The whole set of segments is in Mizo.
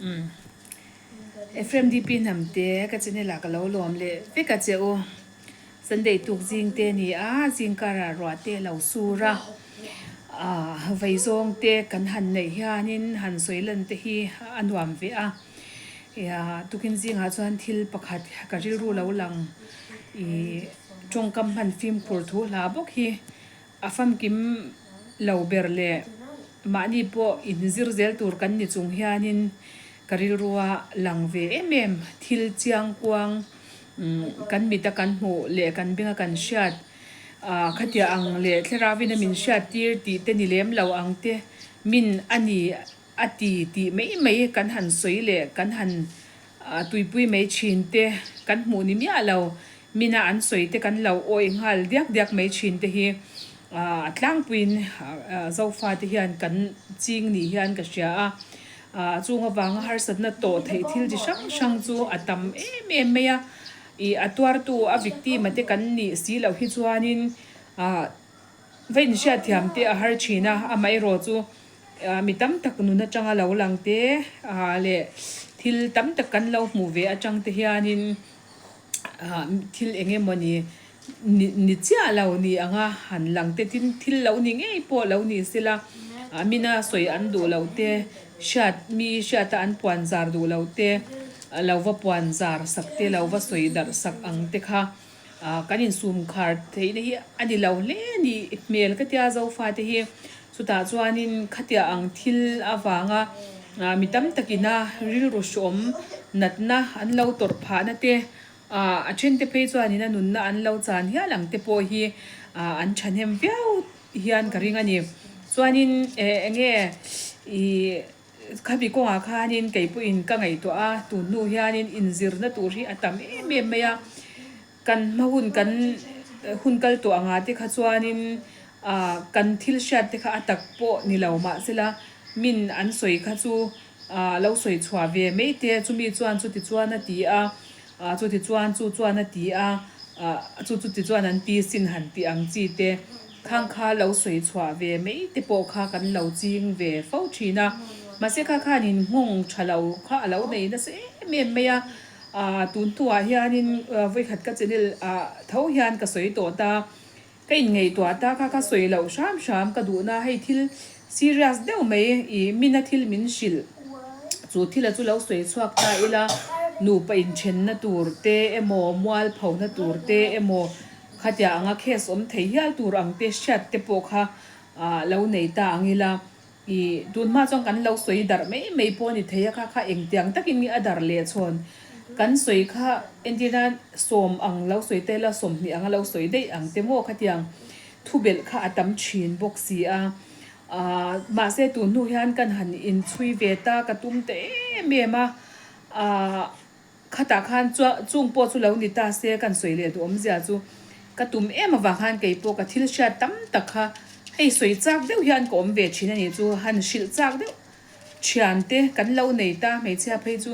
Umm Ephraim DP Hnamte ka channel ah ka lo lawm leh vek a che u. Sunday tuk zing te ni a, zing karah ruah te a lo sur a, ah vei zawng te kan han neih hianin han sawi lan te hi a nuam ve a. Tukin zingah chuan thil pakhat ka rilru lo lang ih tawngkam hman fimkhur thu hla bawk hi A famkim lo ber leh mahni pawh inzir zel tur kan ni chung hianin ka rilrua lang ve em em thil chiang kuang kan mita kan hmuh leh kan benga kan hriat khatia ang leh thlarauin a min hriat tir tih te ni lem lo ang te min a ni a ti tih mai mai kan han sawi leh kan han tuipui mai thin te kan hmuh ni miah lo. Mina an sawi te kan lo awih nghal diak diak mai thin te hi a tlangpuiin Zofa te hian kan ching ni hian ka hria a. Chung avanga harsatna tawh theih thil chi hrang hrang chu a tam em em mai a. Ih a tuartu a victim a te kan nih si loh hi chuanin va inhriatthiam te a har thin a, amaherawh chu mi tam tak nun atanga lo lang te leh thil tam tak kan lo hmuh ve atang te hianin thil eng emawni ni ni chiah lo ni anga han lang te tin thil lo ni ngei pawh lo ni sela mina sawi an duh loh te hriat mi hriata an puan zar duh loh te lo va puan zar sak te lo va sawi darh sak ang te kha. Kan insum khar theihna hi a ni lo hle a ni hmel ka tia Zofate hi. Chutah chuanin khatia ang thil avanga mi tam takina rilru hrawm natna an lo tawrh phahna te, a thente phei chuanin a nunna an lo chan hial ang te pawh hi an thahnem viau hian ka ring a ni. Chuanin enge ih. Khami kawngah khanin kei pawhin ka ngaihtuah a, tun hnu hianin inzirna tur hi a tam em em mai a. Kan hma hun kan hun kal tawh anga te kha chuanin ah kan thil hriat te kha a tak pawh ni lo mahsela min an sawi kha chu ah lo sawi chhuah ve mai te, chumi chuan chuti chuan a ti a. Ah chuti chuan chu chuan a ti a, ah chu chuti chuan an ti sin han tih ang chi te khang kha lo sawi chhuah ve mai te pawh kha kan lo ching ve fo thin a. Mahse kha khanin nghawng tha lo kha a lo nei nasa em em mai a, ah tun hnuah hianin vawikhat ka channel ah tho hian ka sawi tawh ta. Ka inngaihtuah ta kha ka sawi loh hram hram ka duhna hei thil serious deuh mai i mina thil min hrilh chu thila chu lo sawi chhuak ta ila nupa inthenna tur te emaw mualphona tur te emaw khatia anga case awm thei hial tur ang te hriat te pawh kha lo nei ta ang ila. I tun hma chuan kan lo sawi darh mai mai pawh a ni thei a, kha kha engtiang takin nge a darh leh chhawn kan sawi kha entir nan sawm ang lo sawi ta ila 20 anga lo sawi daih ang te maw khatiang thubelh kha a tam thin bawk si a, ah mahse tun hnu hian kan han inchhui ve ta ka tum ta em em a, ah. Khatah khan chung pawh chu lo ni ta se kan sawi leh duh awmzia chu ka tum em avang khan kei pawh ka thil hriat tam tak kha hei sawi chak deuh hian ka awm ve thin a nih chu han hrilh chak deuh thian te kan lo nei ta hmeichhia phei chu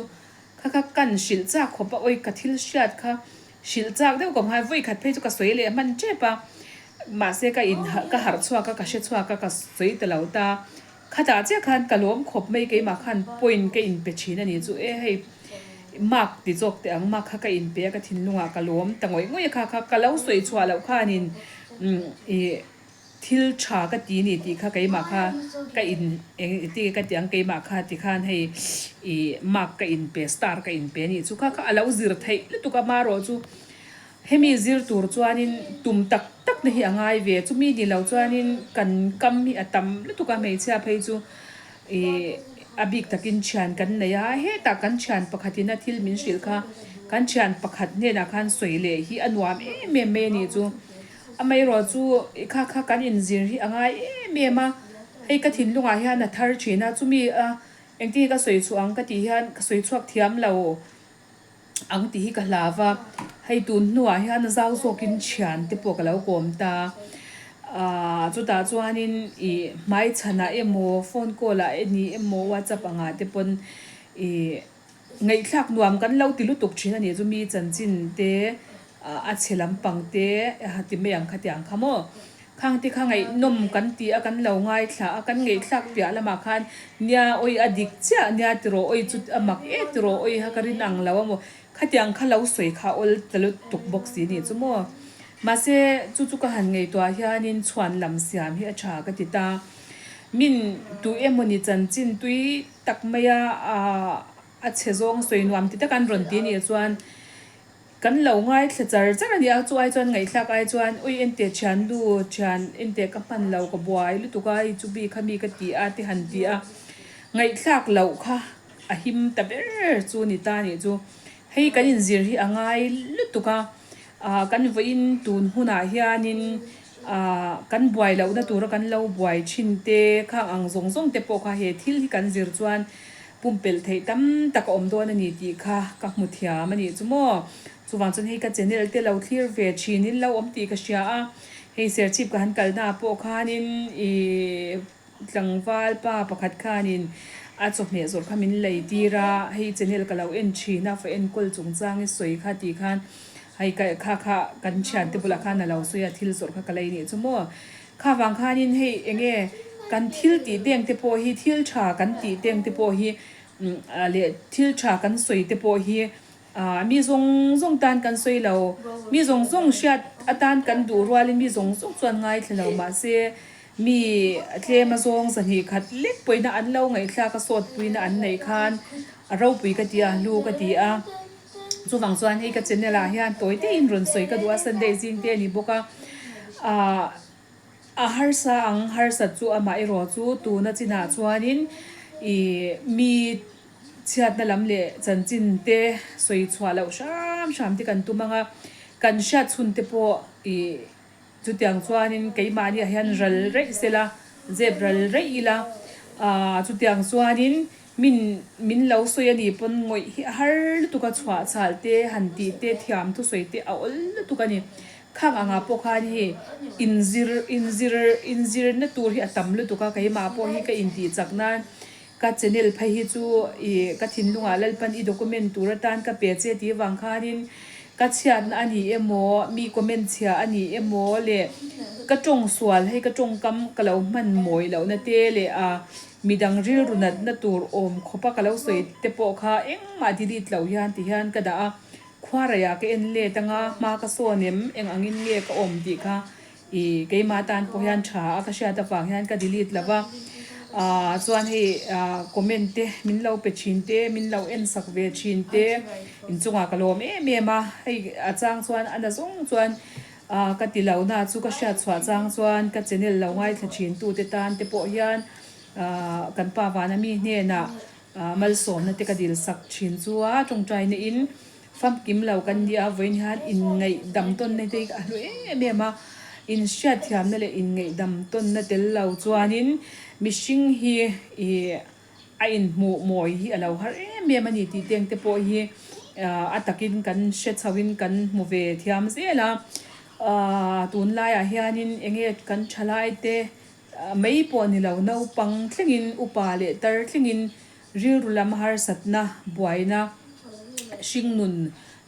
kha kha kan hrilh chak khawp a awi ka thil hriat kha hrilh chak deuh ka awm khan vawi khat phei chu ka sawi leh hman tep a mahse ka in ka harh chhuak a ka hre chhuak a ka sawi ta lo ta. Khatah chiah khan ka lawm khawp mai keimah khan point ka inpe thin a ni chu e hei mark ti zawk teh ang mark kha ka inpe a ka thinlungah ka lawm ta ngawih ngawih a kha kha ka lo sawi chhuah loh khanin ih thil tha ka ti ni tih kha keimah kha ka in eng ti ka ti ang keimah kha ti khan hei ih mark ka inpe star ka inpe a nih chu kha kha a lo zir theih lutuk a marawh chu Hemi zir tur chuanin tum tak tak na hi a ngai ve. Chumi ni lo chuanin kan kam hi a tam lutuk a, hmeichhia phei chu ih a bik takin thian kan nei a, hetah kan thian pakhatin a thil min hrilh kha kan thian pakhat hnenah khan sawi leh hi a nuam em em mai a nih chu. Amaherawh chu kha kha kan inzir hi a ngai em em a, hei ka thinlungah hian a thar thin a, chumi a engtin nge ka sawi chhuah ang ka tih hian ka sawi chhuak thiam lo. Ang tih hi ka hlau va, hei tun hnuah hian zau zawkin thian te pawh ka lo kawm ta. Aaa chutah chuanin ih hmaichhanah emaw phone call ah ni emaw whatsapp angah te pawn ih ngaihthlak nuam kan lo ti lutuk thin a nih chu mi chanchin te a chhe lampang te ti mai ang khatiang kha maw. Khang te kha ngaihnawm kan ti a, kan lo ngaithla a, kan ngaihthlak piah lamah khan nia awi a dik chiah nia tiraw awi chu a mak e tiraw awi kha ka rin ang lo a maw khatiang kha lo sawi kha awl ta lutuk bawk si nih chu maw. Mahse chu chu ka han ngaihtuah hianin chhuan lam siam hi a tha ka ti ta. Min tu emawni chanchin tui tak maia a chhe zawng sawi nuam ti tak an rawn ti nih chuan Kan lo ngaithla char char a nia, chu ai chuan ngaihthlak ai chuan ui enteh thian lu thian enteh ka hman lo ka buai lutuk a hei chu bik kha mi ka ti a te han ti a, ngaihthlak loh kha a him ta ber chu ni ta nih chu. Hei kan inzir hi a ngai lutuk a, ah kan vawiin tun hunah hianin ah kan buai lohna tura kan lo buai thin te khang ang zawng zawng te pawh kha he thil hi kan zir chuan Pumpelh theih tam tak a awm dawn a ni tih kha ka hmu thiam a nih chu maw. Chuvang chuan hei ka channel te lo thlir ve thin in lo awm tih ka hria a, hei Serchhip ka han kalna ah pawh khanin ih tlangval pa pakhat khanin a chawhmeh zawrh kha min lei tir a, hei channel ka lo en thin a, fa enkawl chungchang i sawi kha tih khan hei ka kha kha kan thiante bulah khan a lo sawi a, thil zawrh kha ka lei nih chu maw. Kha vang khanin hei eng nge kan thil tih deng te pawh hi thil tha kan tih deng te pawh hi leh thil tha kan sawi te pawh hi mi zawng zawng tan kan sawi lo, mi zawng zawng hriat atan kan duh rualin mi zawng zawng chuan ngaithla lo mahse mi tlem a zawng zahnih khat lek pawina an lo ngaihthlak a sawt puina an neih khan a ropui ka ti a, hlu ka ti a. Chuvang chuan hei ka channel ah hian tawi te in rawn sawi ka duh a, Sunday zing te a ni bawk a, ah a harsa ang harsat chu amah erawh chu tuna chinah chuanin ih mi chhiatna lam leh chanchin te sawi chhuah loh hram hram te kan tum ang a, kan hriat chhun te pawh ih Chutiang chuanin keimahniah hian ral reih sela, zep ral reih ila, aah chutiang chuanin min min lo sawi a nih pawn ngawih hi a har lutuk a, chhuah chhal te, han tih te, thiam thusawi te a awl lutuk a ni. Khang angah pawh khan hei inzir inzir inzirna tur hi a tam lutuk a, keimah pawh hi ka intih chak nan Ka channel phei hi chu i ka thinlungah Lalpan i document tur atan ka pe che tih vang khanin ka chhiatna a ni emaw, mi comment chhia a ni emaw leh ka tawng sual hei ka tawngkam ka lo hman mawi lohna te leh a midang rilru natna tur awm khawpa ka lo sawi te pawh kha engmah delete loh hian ti hian ka dah a, khuaraiah ka en let anga hma ka sawn em eng angin nge ka awm tih kha I keimah tan pawh hian tha a ka hriat avang hian ka delete lo va, ah chuan hei ah comment te min lo pe thin te, min lo en sak ve thin te inchungah ka lawm em em a, hei a chang chuan a na zawng chuan ah ka ti lo na chu ka hriat chhuah chang chuan ka channel lo ngaithla thin tu te tan te pawh hian ah kan pa vana mi hnenah ah malsawmna te ka dil sak thin chu a tawngtai na in Famkim lo kan nia, vawiin hian inngaihdam tawnna te hi a hlu em em a, inhriatthiamna leh inngaihdam tawnna tel lo chuanin mihring hi ih a inhmuh mawi hi a lo har em em a ni tih teng te pawh hi a takin kan hre chhoin kan hmu ve thiam zel a. Tunlaiah hianin enge kan thalaite mai pawh ni lo naupang thlengin upa leh tar thlengin Rilru lam harsatna, buaina, hringnun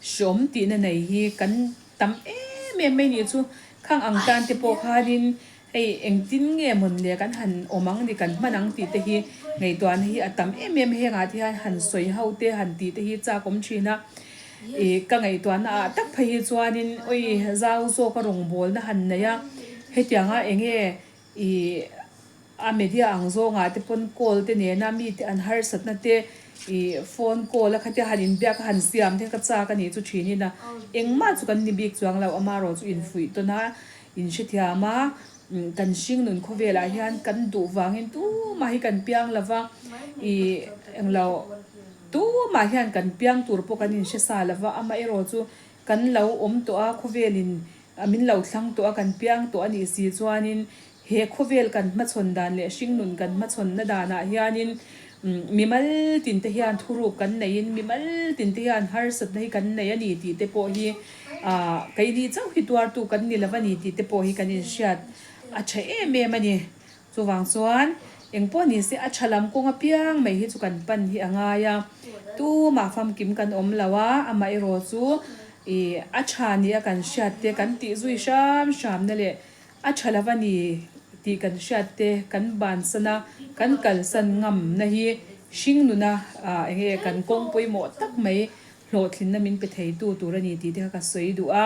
hreawm tihna nei hi kan tam em em mai nih chu. Khang ang tan te pawh khanin hei engtin nge mawn le kan han awm ang ni kan hman ang tih te hi ngaihtuahna hi a tam em em hengah te hian han sawi ho te han tih te hi chak awm thin a. Ih ka ngaihtuahna ah tak phei hi chuanin awi zau zawka rawngbawlna han nei a, hetianga enge ih A media ang zawngah te pawn call te nena mite an harsatna te ih phone call a khatia han inbiak a han siam te ka chak a nih chu thin in a engmah chu kan ni bik chuang lo amarawh chu infuih tawn a inhrethiam a kan hringnun khawvelah hian kan duh vangin tumah hi kan piang lo va ih englo tumah hian kan piang tur pawh kan inhre sa lo va amaherawh chu kan lo awm tawh a khawvelin min lo thlang tawh a kan piang tawh a nih si chuanin He khawvel kan hmachhawn dan leh hringnun kan hmachhawnna danah hianin mimal tinte hian thuruk kan neiin mimal tinte hian harsatna hi kan nei a ni tih te pawh hi keini chauh hi tuartu kan ni lo a ni tih te pawh hi kan inhriat a tha em em a ni. Chuvang chuan engpawh ni se a tha lam kawng apiang mai hi chu kan pan hi a ngai a, tumah famkim kan awm lo a, amaherawh chu a tha nia kan hriat te kan tih zui hram hramna leh. A tha lo a ni tih kan hriat te kan bansan a, kan kalsan ngamna hi hring nuna eng nge kan kawng pawimawh tak mai hlawhtlinna min pe theitu tur a ni tih te kha ka sawi duh a.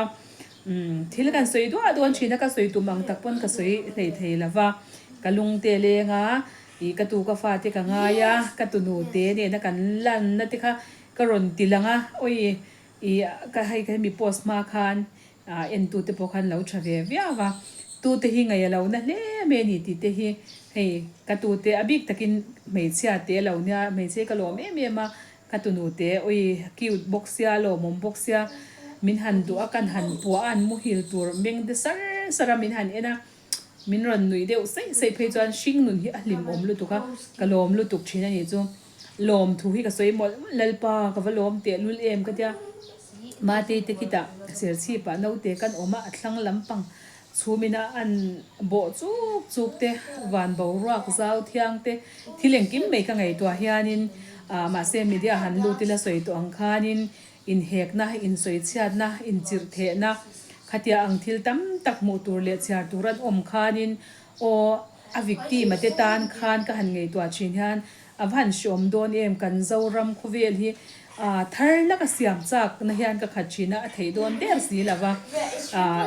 Thil kan sawi duah dawn thin a, ka sawi tum ang tak pawn ka sawi hlei thei lo va, ka lung te leng a, ih ka tu ka fate ka ngai a, ka tunu te nena kan lanna te kha ka rawn ti lang a, awi ih ka hei ka hemi post hma khan Entute pawh khan lo tha ve viau a, tute hi ngaih a lo na hle mai a ni tih te hi hei ka tute a bik takin hmeichhia te a lo nia, hmeichhe hi ka lawm em em a, ka tunu te ui cute bawk sia lawmawm bawk sia min han duh a kan han puah a an muhil tur meng de sar sar a min han en a, min rawn nuih deuh saih saih phei chuan hring nun hi a hlimawm lutuk a, ka lawm lutuk thin a nih chu. Lawm thu hi ka sawi mawlh mawlh Lalpa ka va lawm teh lul em ka tia. Matei te khitah Serchhipah naute kan awm a, a thlang lampang chhumin a an bawh chuk chuk te, van boruak zau thiang te, thil engkim mai ka ngaihtuah hianin mahse media han lut ila sawi tawh ang khanin inhekna, insawichhiatna, inchirhthehna khatia ang thil tam tak hmuh tur leh chhiar tur an awm khanin aw a victim a te tan khan ka han ngaihtuah thin hian A va han hreawm dawn em, kan Zoram khawvel hi thar lak a siam chak na hian ka khat thin a, a theih dawn der si lo va.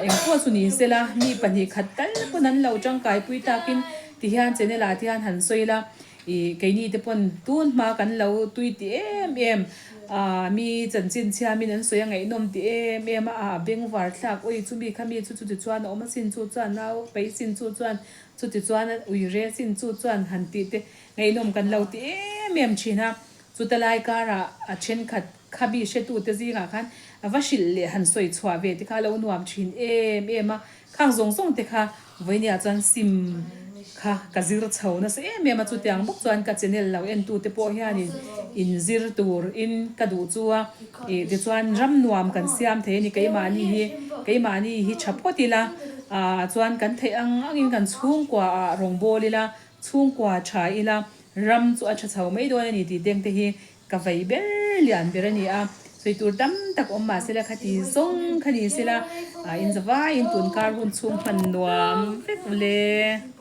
Engpawh chu ni sela, mi 2 khat tal pawn an lo tangkai pui takin ti hian channel ah te hian han sawi la, ih keini te pawn tun hma kan lo tui ti em em, mi chanchin chhiamin an sawi a ngaihnawm ti em em a, a bengvar thlak awi chumi khami chu chuti chuan a awm asin chu chuan nau peisin chu chuan chuti chuan uire sin chu chuan han tih te Ngaihnawm kan lo ti em em thin a, chuta lai karah a thenkhat khabi hretute zingah khan a va hrilh leh han sawi chhuah ve te kha a lo nuam thin em em a, khang zawng zawng te kha vawinia chuan sim kha ka zir chho nasa em em a, chutiang bawk chuan ka channel lo entute pawh hianin inzir turin ka duh chu a, ih tichuan ram nuam kan siam thei a ni keimahni hi, keimahni hi tha phawt ila, ah chuan kan theih ang angin kan chhungkua ah rawngbâwl ila, Chhungkua tha ila ram chu a tha chho mai dawn a ni tih deng te hi ka vei ber lian ber a ni a, sawi tur tam tak awm mah sela khati zawng kha ni sela in zavaiin tun kar hun chhung hman nuam vek ule.